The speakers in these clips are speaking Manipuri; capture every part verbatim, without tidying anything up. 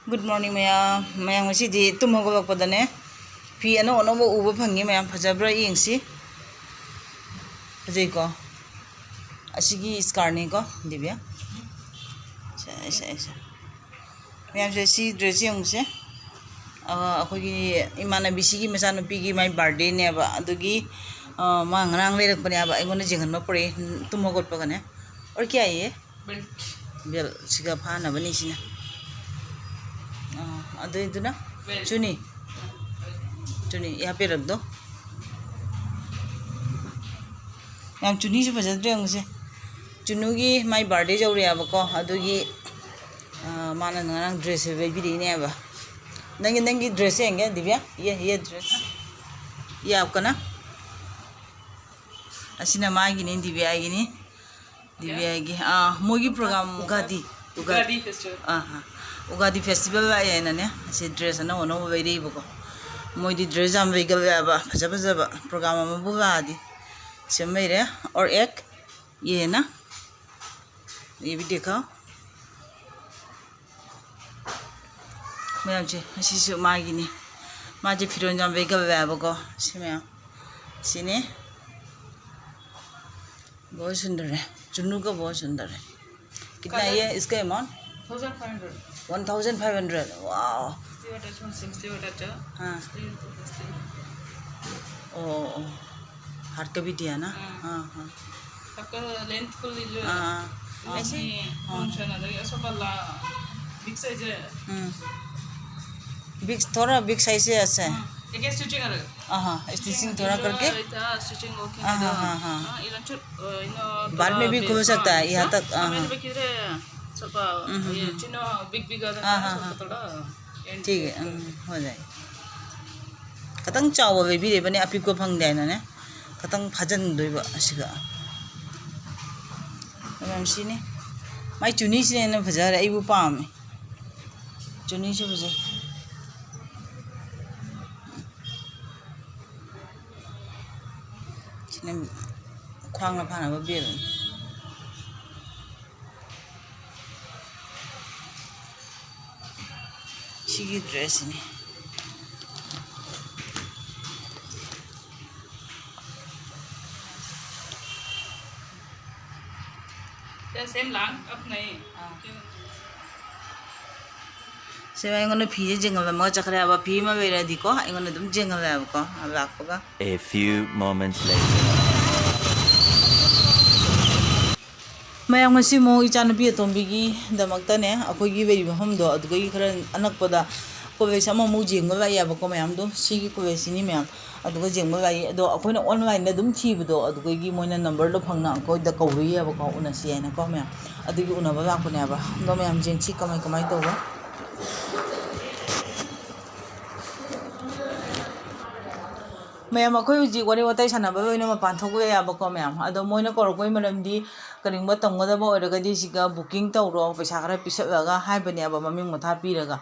Good morning, ꯃꯌꯥꯝ꯫ ꯃꯌꯥꯝ, ꯉꯁꯤꯗꯤ ꯇꯨꯝ ꯍꯧꯒꯠꯂꯛꯄꯗꯅꯦ, ꯐꯤ ꯑꯅꯧ ꯑꯅꯧꯕ ꯎꯕ ꯐꯪꯉꯤ꯫ ꯃꯌꯥꯝ, ꯐꯖꯕ꯭ꯔꯥ ꯌꯦꯡꯁꯤ꯫ ꯐꯖꯩꯀꯣ? ꯑꯁꯤꯒꯤ ꯁ꯭ꯀꯥꯔꯠꯅꯤꯀꯣ, ꯗꯤꯕꯤꯌꯥ꯫ ꯁꯦ, ꯁꯦ, ꯁꯦ꯫ ꯃꯌꯥꯝꯁꯦ, ꯁꯤ ꯗ꯭ꯔꯦꯁꯁꯦ ꯌꯦꯡꯉꯨꯁꯦ꯫ ꯑ, ꯑꯩꯈꯣꯏꯒꯤ ꯏꯃꯥꯟꯅꯕꯤꯁꯤꯒꯤ ꯃꯆꯥꯅꯨꯄꯤꯒꯤ ꯃꯥꯏ ꯕꯥꯔꯗꯦꯅꯦꯕ꯫ ꯑꯗꯨꯒꯤ, ꯑ, ꯃꯥ ꯉꯔꯥꯡ ꯂꯩꯔꯛꯄꯅꯦꯕ꯫ ꯑꯩꯉꯣꯟꯗ ꯌꯦꯡꯍꯟꯕ ꯄꯨꯔꯛꯑꯦ, ꯇꯨꯝ ꯍꯧꯒꯠꯄꯒꯅꯦ꯫ ꯑꯣꯔ ꯀꯌꯥ ꯌꯦ? ꯕꯦꯜꯠ꯫ ꯕꯦꯜꯠꯁꯤꯒ ꯐꯥꯅꯕꯅꯤ ꯁꯤꯅ꯫ ꯑꯥ, ꯑꯗꯨꯏꯗꯨꯅ ꯕꯦꯜꯠ꯫ ꯆꯨꯅꯤ꯫ ꯆꯨꯅꯤ, ꯌꯥ ꯄꯦꯔꯛꯗꯣ꯫ ꯌꯥꯝ ꯆꯨꯅꯤꯁꯨ ꯐꯖꯗ꯭ꯔꯦ ꯌꯦꯡꯉꯨꯁꯦ꯫ ꯆꯨꯅꯨꯒꯤ ꯃꯥꯏ ꯕꯥꯔꯗꯦ ꯌꯧꯔꯛꯑꯦꯕꯀꯣ, ꯑꯗꯨꯒꯤ, ꯑꯥ, ꯃꯥꯅ ꯉꯔꯥꯡ ꯗ꯭ꯔꯦꯁꯁꯦ ꯂꯩꯕꯤꯔꯛꯏꯅꯦꯕ꯫ ꯅꯪꯒꯤ, ꯅꯪꯒꯤ ꯗ꯭ꯔꯦꯁꯁꯦ ꯌꯦꯡꯒꯦ, ꯗꯤꯕꯤꯌꯥ꯫ ꯌꯦ, ꯌꯦ ꯗ꯭ꯔꯦꯁ꯫ ꯌꯦ ꯑꯥꯞꯀꯅ꯫ ꯑꯁꯤꯅ ꯃꯥꯒꯤꯅꯤ, ꯗꯤꯕꯤꯌꯥꯒꯤꯅꯤ꯫ ꯗꯤꯕꯤꯌꯥꯒꯤ, ꯑꯥ, ꯃꯣꯏꯒꯤ ꯄ꯭ꯔꯣꯒ꯭ꯔꯥꯝ ꯎꯒꯥꯗꯤ, ꯎꯒꯥꯗꯤ꯫ ꯎꯒꯥꯗꯤ ꯐꯦꯁꯇꯤꯚꯦꯜ꯫ ꯑꯥ, ꯑꯥ꯫ ꯎꯒꯥꯗꯤ ꯐꯦꯁꯇꯤꯚꯦꯜ ꯂꯥꯛꯑꯦ ꯍꯥꯏꯅꯅꯦ, ꯑꯁꯤ ꯗ꯭ꯔꯦꯁ ꯑꯅꯧ ꯑꯅꯧꯕ ꯂꯩꯔꯛꯏꯕꯀꯣ꯫ ꯃꯣꯏꯗꯤ ꯗ꯭ꯔꯦꯁ ꯌꯥꯝ ꯂꯩꯒꯜꯂꯦ ꯍꯥꯏꯕ, ꯐꯖ ꯐꯖꯕ ꯄ꯭ꯔꯣꯒ꯭ꯔꯥꯝ ꯑꯃꯕꯨ ꯂꯥꯛꯑꯗꯤ꯫ ꯁꯤ ꯑꯃ ꯂꯩꯔꯦ, ꯑꯣꯔ ꯑꯦꯛ, ꯌꯦ ꯅ꯫ ꯌꯦ ꯚꯤ ꯗꯦꯈꯥ꯫ ꯃꯌꯥꯝꯁꯦ, ꯑꯁꯤꯁꯨ ꯃꯥꯒꯤꯅꯤ꯫ ꯃꯥꯁꯦ ꯐꯤꯔꯣꯟ ꯌꯥꯝ ꯂꯩꯒꯜꯂꯦ ꯍꯥꯏꯕꯀꯣ, ꯁꯤ ꯃꯌꯥꯝ꯫ ꯁꯤꯅꯤ꯫ बहुत सुंदर है, चुन्नू का बहुत सुंदर है। कितना ये इसका amount? Thousand five hundred. One thousand five hundred, wow. Sixty watt है, इसमें सिक्सटी वाट है। हाँ। सिक्सटी। ओ, ओ, हार्ड का भी दिया ना? हाँ। हाँ, हाँ। आपका लेंथ फुल ले लो। हाँ, हाँ। ऐसे? ऐसे? हाँ। फंक्शन आ जाएगा, ऐसा वाला बिग साइज है। हम्म। बिग, थोड़ा बिग साइज से ऐसे है। हाँ, एक स्टिचिंग आ रहा है। हाँ, हाँ, स्टिचिंग थोड़ा करके। हाँ, हाँ, हाँ, हाँ। बाद में भी हो सकता है, यहाँ तक, हाँ, हाँ। ಸ್ವಲ್ಪ, ಹ್ಮ್, ಹ್ಮ್, ಹ್ಮ್. ಚಿನ್ನ ಬಿಗ್ ಬಿಗ್ ಆದಾಗ ಸ್ವಲ್ಪ, ಹಾ, ಹಾ. ಠೀಕ್, ಹ್ಮ್, ಹೋ ಜಾಯ್. ꯈꯤꯇꯪ ꯆꯥꯎꯕ ꯂꯩꯕꯤꯔꯤꯕꯅꯦ, ꯑꯄꯤꯛꯄ ꯐꯪꯗꯦ ꯍꯥꯏꯅꯅꯦ, ꯈꯤꯇꯪ ꯐꯥꯖꯤꯟꯗꯣꯏꯕ ꯑꯁꯤꯒ꯫ ꯃꯌꯥꯝ ꯁꯤꯅꯤ꯫ ꯃꯥꯏ ꯆꯨꯅꯤꯁꯤꯅ ꯍꯦꯟꯅ ꯐꯖꯔꯦ, ꯑꯩꯕꯨ ꯄꯥꯝꯃꯦ꯫ ꯆꯨꯅꯤꯁꯨ ꯐꯖꯩ꯫ ꯁꯤꯅ ꯈ꯭ꯋꯥꯡꯅ ꯐꯥꯅꯕ ꯕꯦꯜꯅꯤ꯫ ꯁꯤꯒꯤ dress ꯁꯤꯅꯤ꯫ ꯁꯦ ꯑꯩꯉꯣꯟꯗ ꯐꯤꯁꯦ ꯌꯦꯡꯍꯜꯂꯝꯃꯒ ꯆꯠꯈ꯭ꯔꯦ ꯍꯥꯏꯕ꯫ ꯐꯤ ꯑꯃ ꯂꯩꯔꯗꯤꯀꯣ, ꯑꯩꯉꯣꯟꯗ ꯑꯗꯨꯝ ꯌꯦꯡꯍꯜꯂꯦ ꯍꯥꯏꯕꯀꯣ, ꯂꯥꯛꯄꯒ꯫ A few moments later. ꯃꯌꯥꯝ, ꯉꯁꯤ ꯑꯃꯨꯛ ꯏꯆꯥꯅꯨꯄꯤ ꯑꯇꯣꯝꯕꯤꯒꯤꯗꯃꯛꯇꯅꯦ, ꯑꯩꯈꯣꯏꯒꯤ ꯂꯩꯔꯤꯕ ꯃꯐꯝꯗꯣ ꯑꯗꯨꯗꯒꯤ ꯈꯔ ꯑꯅꯛꯄꯗ college ꯑꯃꯃꯨꯛ ꯌꯦꯡꯕ ꯂꯥꯛꯑꯦꯕꯀꯣ ꯃꯌꯥꯝꯗꯣ꯫ ꯁꯤꯒꯤ college ꯁꯤꯅꯤ ꯃꯌꯥꯝ꯫ ꯑꯗꯨꯒ ꯌꯦꯡꯕ ꯂꯥꯛꯏ꯫ ꯑꯗꯣ ꯑꯩꯈꯣꯏꯅ online ꯗ ꯑꯗꯨꯝ ꯊꯤꯕꯗꯣ, ꯑꯗꯨꯗꯒꯤ ꯃꯣꯏꯅ number ꯗꯣ ꯐꯪꯅ ꯑꯩꯈꯣꯏꯗ ꯀꯧꯔꯛꯏꯕꯀꯣ, ꯎꯅꯁꯤ ꯍꯥꯏꯅꯀꯣ ꯃꯌꯥꯝ꯫ ꯑꯗꯨꯒꯤ ꯎꯅꯕ ꯂꯥꯛꯄꯅꯦꯕ꯫ ꯑꯗꯣ ꯃꯌꯥꯝ ꯌꯦꯡꯁꯤ ꯀꯃꯥꯏ ꯀꯃꯥꯏ ꯇꯧꯕ꯫ ꯃꯌꯥꯝ, ꯑꯩꯈꯣꯏ ꯍꯧꯖꯤꯛ ꯋꯥꯔꯤ ꯋꯥꯇꯥꯏ ꯁꯥꯟꯅꯕ ꯂꯣꯏꯅ ꯃꯄꯥꯟ ꯊꯣꯛꯄ ꯌꯥꯏꯕꯀꯣ ꯃꯌꯥꯝ꯫ ꯑꯗꯣ ꯃꯣꯏꯅ ꯀꯧꯔꯛꯄꯒꯤ ꯃꯔꯝꯗꯤ ꯀꯔꯤꯒꯨꯝꯕ ꯇꯝꯒꯗꯕ ꯑꯣꯏꯔꯒꯗꯤ ꯁꯤꯒ booking ꯇꯧꯔꯣ, ꯄꯩꯁꯥ ꯈꯔ ꯄꯤꯁꯛꯂꯒ ꯍꯥꯏꯕꯅꯦꯕ, ꯃꯃꯤꯡ ꯃꯊꯥ ꯄꯤꯔꯒ꯫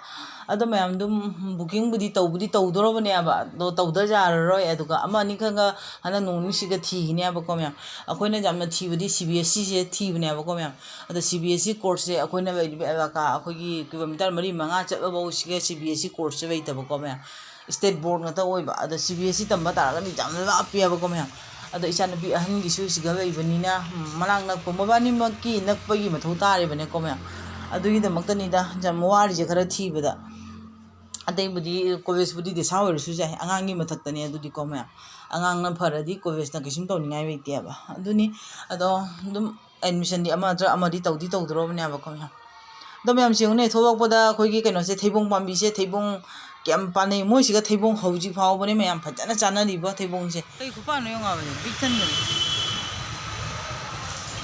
ꯑꯗꯣ ꯃꯌꯥꯝ ꯑꯗꯨꯝ booking ꯕꯨꯗꯤ ꯇꯧꯕꯨꯗꯤ ꯇꯧꯗꯣꯔꯕꯅꯦꯕ, ꯑꯗꯣ ꯇꯧꯗ ꯌꯥꯔꯔꯣꯏ꯫ ꯑꯗꯨꯒ ꯑꯃ ꯑꯅꯤꯈꯛꯒ ꯍꯟꯗꯛ ꯅꯣꯡ ꯅꯤꯅꯤꯁꯤꯒ ꯊꯤꯈꯤꯅꯦꯕꯀꯣ ꯃꯌꯥꯝ꯫ ꯑꯩꯈꯣꯏꯅ ꯌꯥꯝꯅ ꯊꯤꯕꯗꯤ C B S E ꯁꯦ ꯊꯤꯕꯅꯦꯕꯀꯣ ꯃꯌꯥꯝ꯫ ꯑꯗꯣ C B S E course ꯁꯦ ꯑꯩꯈꯣꯏꯅ ꯂꯩꯔꯤꯕ ꯑꯦꯂꯥꯀꯥ, ꯑꯩꯈꯣꯏꯒꯤ kilometre ꯃꯔꯤ ꯃꯉꯥ ꯆꯠꯂꯐꯧ ꯁꯤꯒ C B S E course ꯁꯦ ꯂꯩꯇꯕꯀꯣ ꯃꯌꯥꯝ꯫ State board ꯉꯥꯛꯇ ꯑꯣꯏꯕ꯫ ꯑꯗ C B S E ꯇꯝꯕ ꯇꯥꯔꯒꯗꯤ ꯌꯥꯝꯅ ꯂꯥꯞꯄꯦꯕꯀꯣ ꯃꯌꯥꯝ꯫ ꯑꯗꯣ ꯏꯆꯥꯅꯨꯄꯤ ꯑꯍꯟꯒꯤꯁꯨ ꯁꯤꯒ ꯂꯩꯕꯅꯤꯅ, ꯎꯝ, ꯃꯅꯥꯛ ꯅꯛꯄ, ꯃꯕꯥꯅꯤꯃꯛꯀꯤ ꯅꯛꯄꯒꯤ ꯃꯊꯧ ꯇꯥꯔꯦꯕꯅꯦꯀꯣ ꯃꯌꯥꯝ꯫ ꯑꯗꯨꯒꯤꯗꯃꯛꯇꯅꯤꯗ ꯌꯥꯝ ꯋꯥꯔꯤꯁꯦ ꯈꯔ ꯊꯤꯕꯗ꯫ ꯑꯇꯩꯕꯨꯗꯤ college ꯄꯨꯗꯤ ꯗꯦꯁꯥ ꯑꯣꯏꯔꯁꯨ ꯌꯥꯏ, ꯑꯉꯥꯡꯒꯤ ꯃꯊꯛꯇꯅꯦ ꯑꯗꯨꯗꯤꯀꯣ ꯃꯌꯥꯝ꯫ ꯑꯉꯥꯡꯅ ꯐꯔꯗꯤ college ꯅ ꯀꯩꯁꯨꯝ ꯇꯧꯅꯤꯡꯉꯥꯏ ꯂꯩꯇꯦꯕ꯫ ꯑꯗꯨꯅꯤ, ꯑꯗꯣ ꯑꯗꯨꯝ admission ꯗꯤ ꯑꯃ ꯅꯠꯇ꯭ꯔ ꯑꯃꯗꯤ ꯇꯧꯗꯤ ꯇꯧꯗꯣꯔꯕꯅꯦꯕꯀꯣ ꯃꯌꯥꯝ꯫ ꯑꯗꯣ ꯃꯌꯥꯝ ꯌꯦꯡꯉꯨꯅꯦ, ꯊꯣꯛꯂꯛꯄꯗ ꯑꯩꯈꯣꯏꯒꯤ ꯀꯩꯅꯣꯁꯦ, ꯊꯩꯕꯣꯡ ꯄꯥꯝꯕꯤꯁꯦ, ꯊꯩꯕꯣꯡ ꯀꯌꯥꯝ ꯄꯥꯟꯅꯩ꯫ ꯃꯣꯏꯁꯤꯒ ꯊꯩꯕꯣꯡ ꯍꯧꯖꯤꯛ ꯐꯥꯎꯕꯅꯦ ꯃꯌꯥꯝ ꯐꯖꯅ ꯆꯥꯅꯔꯤꯕ ꯊꯩꯕꯣꯡꯁꯦ꯫ ꯀꯩ ꯈꯨꯄꯥꯟꯅꯣ ꯌꯦꯡꯉꯣ ꯍꯥꯏꯕꯅꯦ, ꯄꯤꯛ ꯊꯟꯕꯅꯦ꯫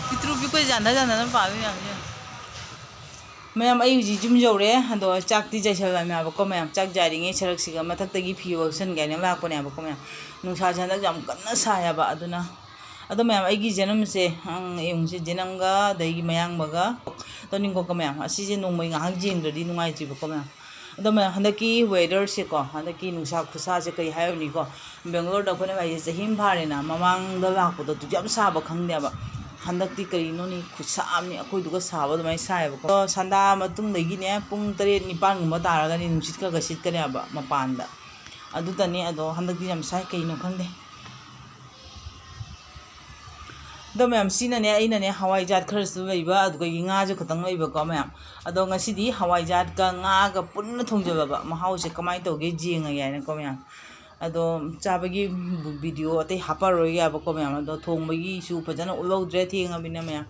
ꯄꯤꯛꯇ꯭ꯔꯨ ꯄꯤꯛꯄ ꯌꯥꯟꯊ ꯌꯥꯟꯊꯅ ꯄꯥꯜꯂꯤ ꯃꯌꯥꯝꯁꯦ꯫ ꯃꯌꯥꯝ, ꯑꯩ ꯍꯧꯖꯤꯛ ꯌꯨꯝ ꯌꯧꯔꯦ꯫ ꯑꯗꯣ ꯆꯥꯛꯇꯤ ꯆꯥꯏꯁꯜꯂꯝꯃꯦꯕꯀꯣ ꯃꯌꯥꯝ꯫ ꯆꯥꯛ ꯆꯥꯏꯔꯤꯉꯩ ꯁꯔꯛꯁꯤꯒ ꯃꯊꯛꯇꯒꯤ ꯐꯤ ꯂꯧꯁꯟꯒꯦ ꯍꯥꯏꯅ ꯂꯥꯛꯄꯅꯦꯕꯀꯣ ꯃꯌꯥꯝ꯫ ꯅꯨꯡꯁꯥꯁꯦ ꯍꯟꯗꯛ ꯌꯥꯝ ꯀꯟꯅ ꯁꯥꯏꯌꯦꯕ꯫ ꯑꯗꯨꯅ, ꯑꯗꯣ ꯃꯌꯥꯝ, ꯑꯩꯒꯤ ꯖꯦꯅꯝꯁꯦ, ꯑꯪ, ꯌꯦꯡꯉꯨꯁꯦ, ꯖꯦꯅꯝꯒ ꯑꯗꯒꯤ ꯃꯌꯥꯡꯕꯒ ꯇꯣꯅꯤꯡꯀꯣꯛꯀ ꯃꯌꯥꯝ꯫ ꯑꯁꯤꯁꯦ ꯅꯣꯡꯃꯩ ꯉꯥꯏꯍꯥꯛ ꯌꯦꯡꯗ꯭ꯔꯗꯤ ꯅꯨꯡꯉꯥꯏꯇ꯭ꯔꯤꯕꯀꯣ ꯃꯌꯥꯝ꯫ ꯑꯗꯣ ꯃꯌꯥꯝ, ꯍꯟꯗꯛꯀꯤ weather ꯁꯦꯀꯣ, ꯍꯟꯗꯛꯀꯤ ꯅꯨꯡꯁꯥ ꯈꯨꯁꯥꯁꯦ ꯀꯔꯤ ꯍꯥꯏꯔꯨꯅꯤꯀꯣ꯫ ꯕꯦꯡꯒ꯭ꯂꯣꯔꯗ ꯑꯩꯈꯣꯏꯅ ꯂꯩꯁꯦ ꯆꯍꯤ ꯑꯃ ꯐꯥꯔꯦꯅ, ꯃꯃꯥꯡꯗ ꯂꯥꯛꯄꯗꯣ ꯑꯗꯨꯛ ꯌꯥꯝ ꯁꯥꯕ ꯈꯪꯗꯦꯕ꯫ ꯍꯟꯗꯛꯇꯤ ꯀꯔꯤꯅꯣꯅꯤ ꯈꯨꯠꯁꯥ ꯑꯃꯅꯤ, ꯑꯩꯈꯣꯏꯗꯨꯒ ꯁꯥꯕ ꯑꯗꯨꯃꯥꯏꯅ ꯁꯥꯏꯌꯦꯕꯀꯣ꯫ ꯑꯗꯣ ꯁꯟꯗꯥ ꯃꯇꯨꯡꯗꯒꯤꯅꯦ ꯄꯨꯡ ꯇꯔꯦꯠ ꯅꯤꯄꯥꯟꯒꯨꯝꯕ ꯇꯥꯔꯒꯗꯤ ꯅꯨꯡꯁꯤꯠ ꯈꯔ ꯈꯔ ꯁꯤꯠꯀꯅꯦꯕ ꯃꯄꯥꯟꯗ꯫ ꯑꯗꯨꯇꯅꯤ꯫ ꯑꯗꯣ ꯍꯟꯗꯛꯇꯤ ꯌꯥꯝ ꯁꯥꯏ, ꯀꯩꯅꯣ ꯈꯪꯗꯦ꯫ ꯑꯗꯣ ꯃꯌꯥꯝ, ꯁꯤꯅꯅꯦ, ꯑꯩꯅꯅꯦ ꯍꯋꯥꯏꯖꯥꯠ ꯈꯔꯁꯨ ꯂꯩꯕ, ꯑꯗꯨꯗꯒꯤ ꯉꯥꯁꯨ ꯈꯇꯪ ꯂꯩꯕꯀꯣ ꯃꯌꯥꯝ꯫ ꯑꯗꯣ ꯉꯁꯤꯗꯤ ꯍꯋꯥꯏꯖꯥꯠꯀ ꯉꯥꯒ ꯄꯨꯟꯅ ꯊꯣꯡꯖꯜꯂꯕ, ꯃꯍꯥꯎꯁꯦ ꯀꯃꯥꯏꯅ ꯇꯧꯒꯦ ꯌꯦꯡꯉꯒꯦ ꯍꯥꯏꯅꯀꯣ ꯃꯌꯥꯝ꯫ ꯑꯗꯣ ꯆꯥꯕꯒꯤ ꯚꯤꯗꯤꯑꯣ ꯑꯇꯩ ꯍꯥꯞꯄꯔꯣꯏꯒꯦꯕꯀꯣ ꯃꯌꯥꯝ꯫ ꯑꯗꯣ ꯊꯣꯡꯕꯒꯤꯁꯨ ꯐꯖꯅ ꯎꯠꯍꯧꯗ꯭ꯔꯦ, ꯊꯦꯡꯉꯕꯅꯤꯅ ꯃꯌꯥꯝ꯫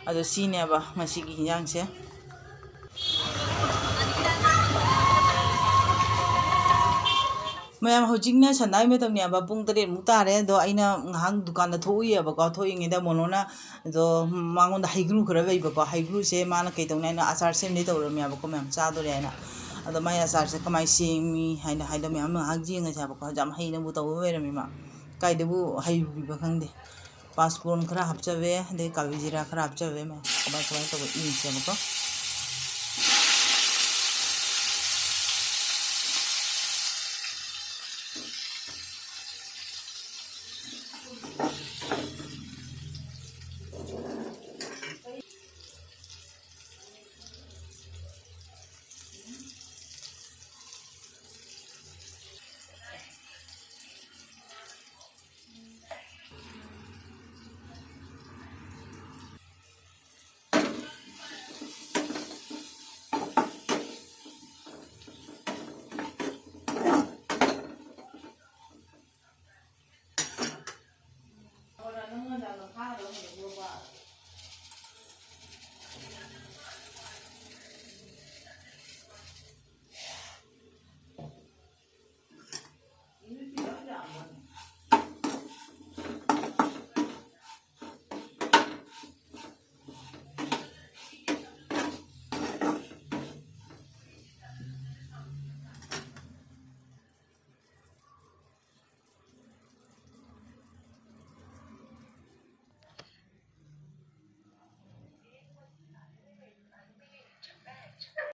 ꯑꯗꯣ ꯁꯤꯅꯦꯕ ꯉꯁꯤꯒꯤ ꯍꯤꯟꯖꯥꯡꯁꯦ꯫ ꯃꯌꯥꯝ, ꯍꯧꯖꯤꯛꯅ ꯁꯟꯗꯥꯒꯤ ꯃꯇꯝꯅꯦꯕ, ꯄꯨꯡ ꯇꯔꯦꯠꯃꯨꯛ ꯇꯥꯔꯦ꯫ ꯑꯗꯣ ꯑꯩꯅ ꯉꯥꯏꯍꯥꯛ ꯗꯨꯀꯥꯟꯗ ꯊꯣꯛꯎꯏꯌꯦꯕꯀꯣ꯫ ꯊꯣꯛꯏꯉꯩꯗ ꯃꯣꯅꯣꯅ, ꯑꯗꯣ ꯃꯉꯣꯟꯗ ꯍꯩꯒ꯭ꯔꯨ ꯈꯔ ꯂꯩꯕꯀꯣ, ꯍꯩꯒ꯭ꯔꯨꯁꯦ ꯃꯥꯅ ꯀꯩꯗꯧꯅꯤ ꯍꯥꯏꯅ ꯑꯆꯥꯔ ꯁꯦꯝꯅꯤ ꯇꯧꯔꯝꯃꯦꯕꯀꯣ ꯃꯌꯥꯝ, ꯆꯥꯗꯣꯔꯦ ꯍꯥꯏꯅ꯫ ꯑꯗꯣ ꯃꯥꯏ ꯑꯆꯥꯔꯁꯦ ꯀꯃꯥꯏꯅ ꯁꯦꯝꯃꯤ ꯍꯥꯏꯅ ꯍꯥꯏꯗꯣ ꯃꯌꯥꯝ ꯉꯥꯏꯍꯥꯛ ꯌꯦꯡꯉꯁꯦ ꯍꯥꯏꯕꯀꯣ꯫ ꯌꯥꯝ ꯍꯩꯅꯕꯨ ꯇꯧꯕ ꯑꯣꯏꯔꯝꯃꯤ ꯃꯥ꯫ ꯀꯥꯏꯗꯕꯨ ꯍꯩꯔꯨꯔꯤꯕ ꯈꯪꯗꯦ꯫ ꯄꯥꯁꯄꯣꯔꯟ ꯈꯔ ꯍꯥꯞꯆꯕ ꯌꯥꯏ, ꯑꯗꯩ ꯀꯥꯂꯤ ꯖꯤꯔꯥ ꯈꯔ ꯍꯥꯞꯆꯕ ꯌꯥꯏ꯫ ꯃꯌꯥꯝ ꯀꯃꯥꯏ ꯀꯃꯥꯏꯅ ꯇꯧꯕ ꯌꯦꯡꯁꯦꯕꯀꯣ꯫